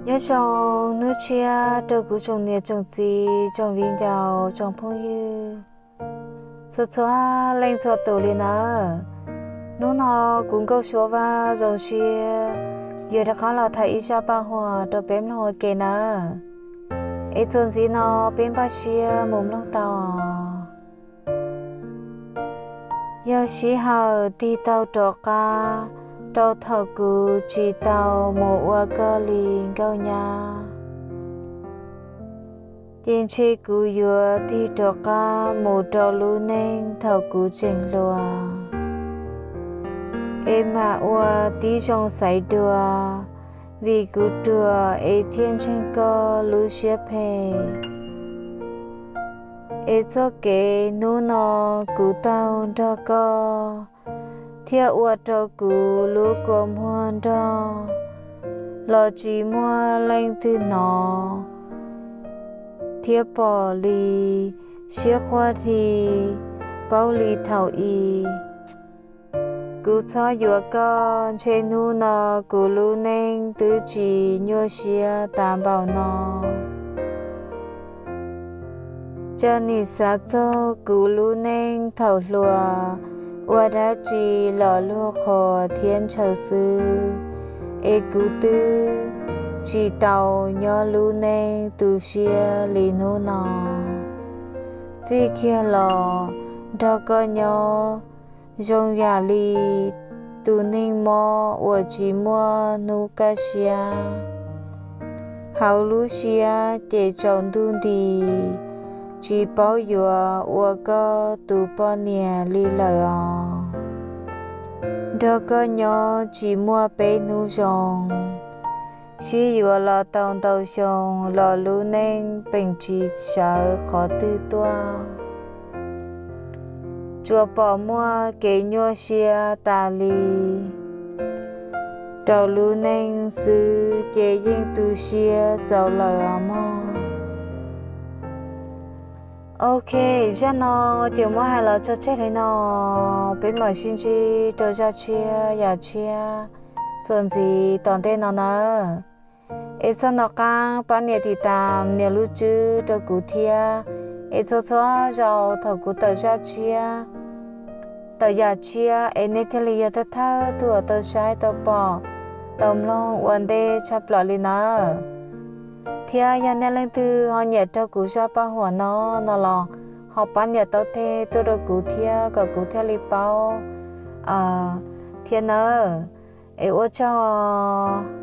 Nyob zoo hnub tshiab rau kuv tsoom niam tsoom txiv, tsoom viv ncaus, tsoom phooj ywg txhua txhua leej txhua tus li nawb. Hnub no kuv Nkauj Suav Vaj zoo siab yuav rov qab los tham ib zaj paj huam rau peb mloog ua ke nawb. Es txuas ntxiv no peb npaj siab mus mloog tau. Yog sij hawm tig tau rov qab rau thaum kuv tsis tau mus ua koj li nkauj nyab, ces ntshe kuv yuav tig rov qab mus rau lub neej thaum kuv tseem hluas, es mam ua tib zoo xaiv dua, vim kuv ruam es thiaj ntseeg koj lub siab phem. Es txoj kev hnub no kuv taug nrog koj, thiaj ua rau kuv lub kua muag nrog, los tsis muaj leej twg hnov thiab pom li, siab quaj dhi, paub li thaum i. Kuv txhob yuav koj, ntshe hnub no kuv lub neej twb tsis nyuaj siab tas npaum no. Cia nim xav txog kuv lub neej thaum hluas, ua dab tsi los luag qhuas thiab ntshaw xwb, es kuv twb tsis tau nyob lub neej tu siab li hnub no. Txij kiag los nrog koj nyob zoo yam li tus neeg mob uas tsis muaj hnub kaj siab. Hauv lub siab ces tsaus ntuj nti, tsis paub yuav ua koj tus poj niam li lawm os. Nrog koj nyob tsis muaj peb hnub zoo, sib yuav los tau ntau xyoo los lub neej peem tsis sawv qhov twg tuaj. Tsuas pom muaj kev nyuaj siab tas li rau lub neej xwb ces yeej tu siab txaus lawm os mog. Ok, zaj no ces muab hais los tso tseg li no, peb mam sib ntsib rau zaj tshiab yam tshiab txuas ntxiv tom ntej no nawb. Es txog no qaab pab nias tiv tas nias lub tswb rau kuv thiab, es txhua txhua zaus thaum kuv tawm zaj tshiab, tawm yam tshiab es nej thiaj li yog thawj thawj tug uas tau saib tau pom tau mloog ua ntej tshaj plaws li nawb. Thiab yog nej leej twg ho nyiam raug kuv zaj paj huam no no los ho pab nias taub teg tuaj rau kuv thiab kom kuv thiaj li paub thiab nawb. Es ua tsaug.